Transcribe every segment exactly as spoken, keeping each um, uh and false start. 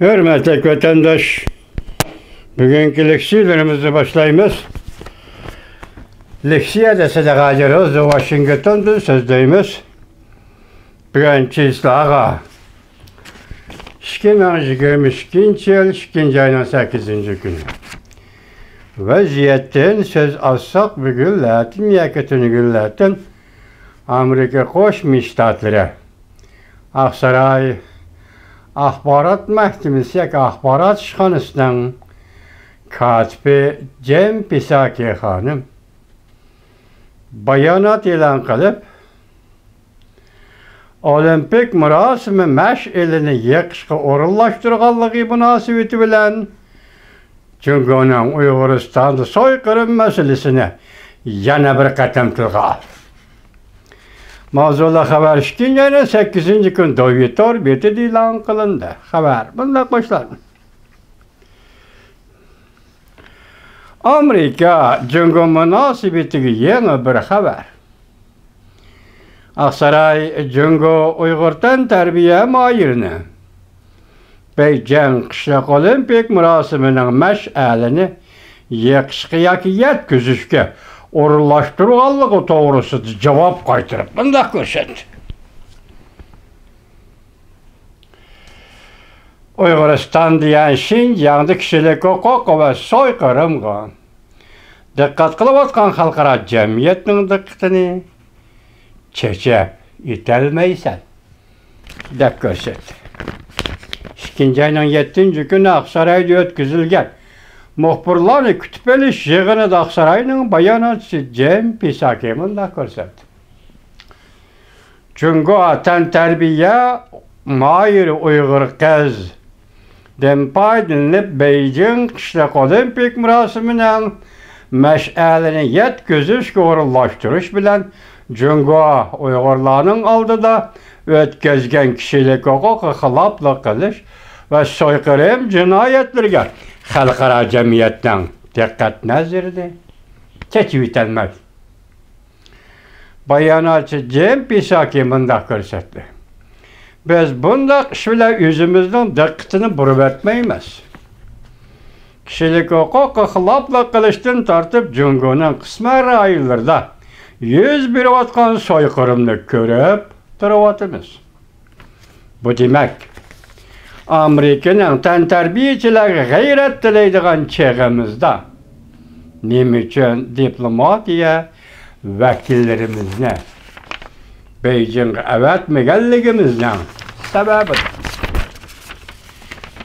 ھۆرمەتلىك ۋەتەنداش، بۈگۈنكى لېكسىيىلىرىمىزنى باشلايمىز. لېكسىيەدە سىدىق ھاجى روزى ۋاشىنگتوندىن سۆزلەيمىز. بۈگۈن چىسلاغا، ئىككى مىڭ يىگىرمە ئىككىنچى يىل ئىككىنچى ئاينىڭ سەككىزىنچى كۈنى. ۋەزىيەتتىن سۆز ئاچساق، بۈگۈن لەتىن ياكى تۈنۈگۈن لەتىن ئامېرىكا قوشما شتاتلىرى ئاقساراي ئاخبارات مەھكىمىسى ياكى ئاخبارات ئىشخانىسىنىڭ كاتىپى جېن پىساكى خانىم بايانات ئېلان قىلىپ، ئولىمپىك مۇراسىمى مەشئىلىنى يېقىشقا ئورۇنلاشتۇرغانلىقى مۇناسىۋىتى بىلەن جۇڭگونىڭ ئۇيغۇرىستاندا سويقىرىم مەسىلىسىنى يەنە بىر قېتىم تىلغا ئالدى. ماۋزۇلۇق خەۋەر ئىككىنچى ئاينىڭ سەككىزىنچى كۈنى دوۋيىتور بېتىدە ئېلان قىلىندى. خەۋەر مۇنداق باشلاندى. ئامېرىكا جۇڭگو مۇناسىۋىتىگە يېڭى بىر خەۋەر. ئاقساراي جۇڭگو ئۇيغۇر تەنتەربىيە ماھىرىنى بېيجىڭ قىشلىق ئولىمپىك مۇراسىمىنىڭ مەشئەلىنى يېقىشقا ياكى يەتكۈزۈشكە ئورۇنلاشتۇرغانلىقى توغرىسىدا جاۋاب قايتۇرۇپ مۇنداق كۆرسەتتى. ئۇيغۇرىستان دېگەن شىنجاڭدا كىشىلىك ھوقۇق ۋە سويقىرىمغا دىققەت قىلىۋاتقان خەلقئارا جەمئىيەتنىڭ دىققىتىنى چېچىپ ئېتەلمەيسەن، دەپ كۆرسەتتى. ئىككىنچى ئاينىڭ يەتتىنچى كۈنى ئاقسارايدا ئۆتكۈزۈلگەن مۇخبىرلارنى كۈتۈپ ئېلىش يىغىنىدا ئاقساراينىڭ باياناتچىسى جېن پىساكى مۇنداق كۆرسەتتى. جۇڭگو تەنتەربىيە ماھىرى ئۇيغۇر قىز دىن پايدىلىنىپ، بېيجىڭ قىشلىق ئولىمپىك مۇراسىمىنىڭ مەشئەلىنى يەتكۈزۈشكە ئورۇنلاشتۇرۇش بىلەن جۇڭگو ئۇيغۇرلارنىڭ ئالدىدا ئۆتكۈزگەن كىشىلىك ھوقۇققا خىلاپلىق قىلىش ۋە سويقىرىم جىنايەتلىرىگە خەلقئارا جەمئىيەتنىڭ دىققەت نەزىرىنى چېچىۋېتەلمەيدۇ. باياناتچى جېن پىساكى مۇنداق كۆرسەتتى: بىز بۇنداق ئىش بىلەن ئۆزىمىزنىڭ دىققىتىنى بۇرۇۋەتمەيمىز. كىشىلىك ھوقۇققا خىلاپلىق قىلىشتىن تارتىپ، جۇڭگونىڭ قىسمەن رايونلىرىدا يۈز بېرىۋاتقان سويقىرىمنى كۆرۈپ تۇرۇۋاتىمىز. بۇ دېمەك، ئامېرىكىنىڭ تەنتەربىيەچىلەرگە غەيرەت تىلەيدىغان چېغىمىزدا نېمە ئۈچۈن دىپلوماتىيە ۋەكىللىرىمىزنى بېيجىڭغا ئەۋەتمىگەنلىكىمىزنىڭ سەۋەبى؟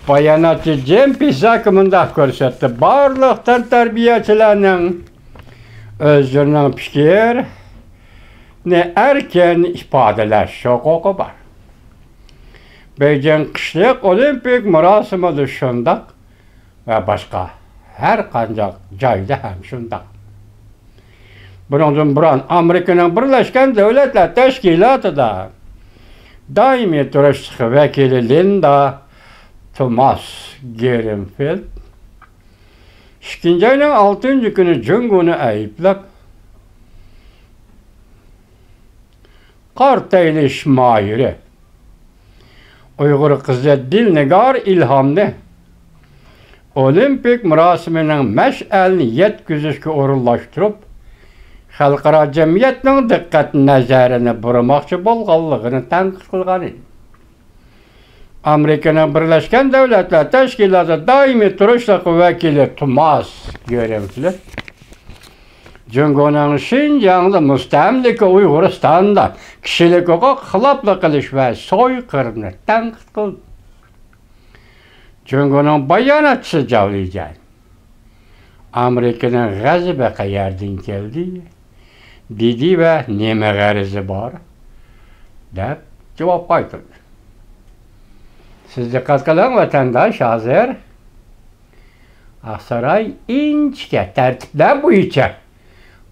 باياناتچى جېن پىساكى مۇنداق كۆرسەتتى: بارلىق تەنتەربىيەچىلەرنىڭ ئۆزلىرىنىڭ پىكىر نى ئەركىن ئىپادىلەش ھوقۇقى بار. بېيجىڭ قىشلىق ئولىمپىك مۇراسىمىدا شۇنداق ۋە باشقا ھەر قانداق جايدا ھەم شۇنداق. بۇنىڭدىن بۇرۇن ئامېرىكىنىڭ بىرلەشكەن دۆلەتلەر تەشكىلاتىدا دائىمىي تۇرۇشلۇق ۋەكىلى لىندا توماس گرىنفىلد ئىككىنچى ئاينىڭ ئالتىنچى كۈنى جۇڭگونى ئەيىبلەپ، قارتايلىش ماھىرى ئۇيغۇر قىزى دىلنىگار ئىلھامنى ئولىمپىك مۇراسىمىنىڭ مەشئەلىنى يەتكۈزۈشكە ئورۇنلاشتۇرۇپ، خەلقئارا جەمئىيەتنىڭ دىققەت نەزىرىنى بۇرىماقچى بولغانلىقىنى تەنقىد قىلغان ئىدى. ئامېرىكىنىڭ بىرلەشكەن دۆلەتلەر تەشكىلاتى دائىمىي تۇرۇشلۇق ۋەكىلى توماس گرىنفىلد جۇڭگونىڭ شىنجاڭدا مۇستەملىكە ئۇيغۇرىستاندا كىشىلىك ھوقۇق خىلاپلىق قىلىش ۋە سويقىرىمنى تەنقىد قىلدى. جۇڭگونىڭ باياناتچىسى جاۋ لىجيەن ئامېرىكىنىڭ غەزىپى قەيەردىن كەلدى؟ دېدى ۋە نېمە غەرىزى بار؟ دەپ جاۋاب قايتۇردى. سىز دىققەت قىلىڭ، ۋەتەنداش، ھازىر ئاقساراي ئىنچىكە تەرتىپلەر بويىچە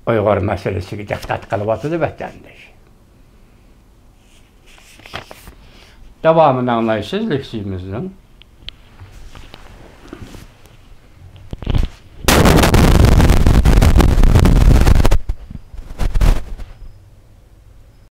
ئۇيغۇر مەسىلىسىگە دىققەت قىلىۋاتىدۇ، ۋەتەنداش. داۋامىنى ئاڭلايسىز لېكسىيىمىزنىڭ.